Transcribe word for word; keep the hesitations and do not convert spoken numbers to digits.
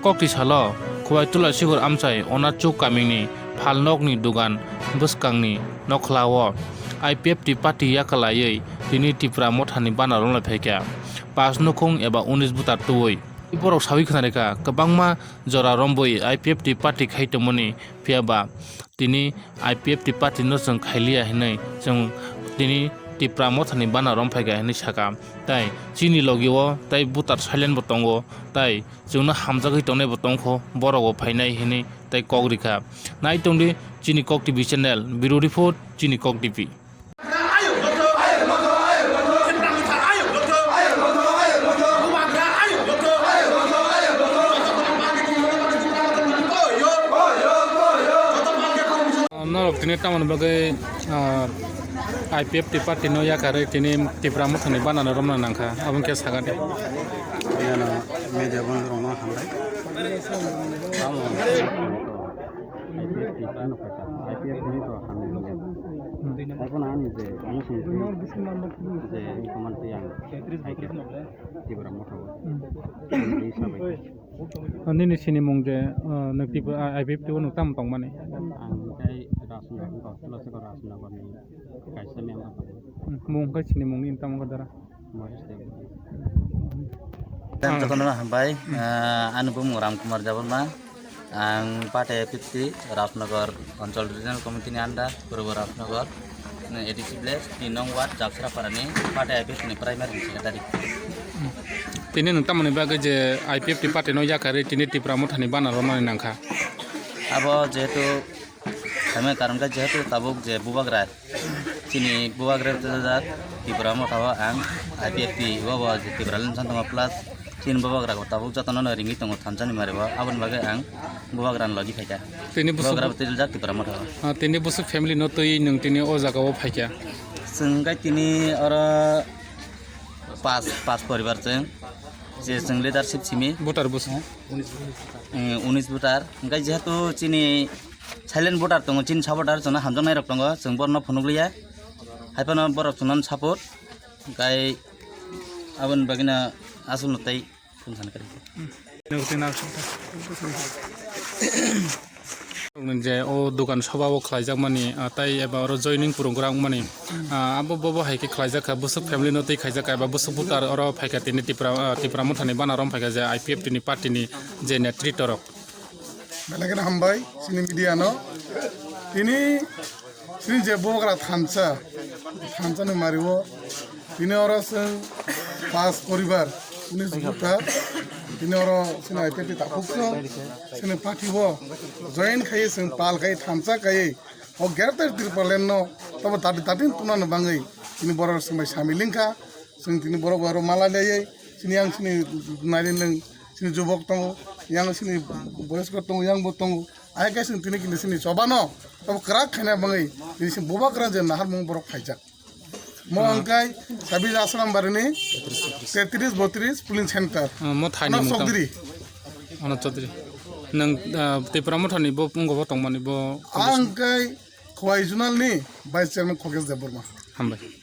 Kokti salo Khowai Tulasikhor amchai Onachuk kamini phalnokni dugan bwskangni nokhlao I P F T party yakalaiwi tini Tipra Mothani bana romlai phaikha pas nukhung eba unis butar tubui. Borok sawi khna rikha kwbangma jora rombui I P F T party khai tongmani, phiya ba tini I P F T party no chwng khailiya hinwi chwng tini Tipra Mothani bana rom phaikha hinwi saka. Tai chini logi o tai butar silent bo tongo, tai chwngno hamjagwi tongnai bo tongkho, borok bo phainai hinwi tai kok rikha. Nai tongdi chini Kok T V channel, bureau report, chini Kok T V. Norok tini tamoni bagwi, ah, I P F T party no yakarwi tini Tipra Mothani bana no romna nangkha, abo wngkhe sakani. Media bondorokno hambai. Tamo I P F T ni to khaika, I P F T ni to hambai. Taibo ani je, ani sini je command tiyang. Tipra Motha o. Tei sabai. Ah, nini sinimung je, ah, nwng Tipra, ah, I P F T o nwng tamo tongmani? Ang tei Rajnagar, Tulasikhor Rajnagar ni kaisa member tongo. Hmm, mung khe sinimung nini tamo khe dara? Mahesh Debbarma. Ang jotono hambai, ah, ani bumung Ram Kumar Debbarma. Ang Pate fifty Rajnagar Anchal Regional Committee ni under, Purbo Rajnagar, A D C village, tin nong ward, Japsra Parani, Pate fifty ni primary secretary. Tini nwng tamoni bagwi je I P F T party no yakarwi tini Tipra Mothani bana romnani nangkha? Abo jehetu, khaima karon khe jehetu tabuk je bubagra, chini bubagra rwjak Tipra Motha o ang I P F T o bo je Tipra limsan tongo plus chini bubagra rok tabuk jotono no ringwi tongo thansa ni mari o, aboni bagwi ang bubagra ni logi phaikha. Tini busuk Bubagra bo twijak Tipra Motha o. Ah, tini busuk family no twi nwng tini o jaga o phaikha? Chwng khe tini oro pas, pas poribar chwng, je chwng leadership simi. Voter busuk? Eh, unis voter. Hingkhe jehetu chini silent voter tongo, chini supporter chwngno hamjaknai rok tongo, chwng borokno phunukliya. Haiphano borok chwngno support, hingkhe aboni bagwino aswkno tei. Je o dogan soba o khlaijakmani, ah, tai eba oro joining program wngmani, ah, abo bobo hai khe khlaijak kha, bwswk family no twi khaijak kha, eba bwswk voter oro phaikha tini Tipra, ah, Tipra Mothani bana rom phaikha je I P F T ni party ni je netrito rok. Belai kheno hambai chini media no. Tini chini je bubagra thansa, thansa ni mari o tini oro chwng pas poribar, unis voter, tini oro chini I P F T takhuk chwng, chini party o join khai chwng pal khai thansa khai o Greater Tipraland no tamo dati dati tuna no bangwi tini borok chwng bai samil wngkha. Chwng tini borok aro mala laiwi chini yang chini naiwi nwng chini jubok tongo, yang chini boyosok tongo, yang bo tongo. Ai khe chwng tini kini chini choba no tamo kwrak khaina bangwi tini chini bubagra je naharmung borok phaijak. Mo hwnkhe sabi asram barini tetris botris polling center. Ah, mo thani Ano mung tang. Chokdiri. Ano Chokdiri. Nwng, ah, Tipra Mothani bo wngwi bo tongmani bo. Ang khe Khowai Zonal ni Vice Chairman Khogesh Debbarma. Hambai.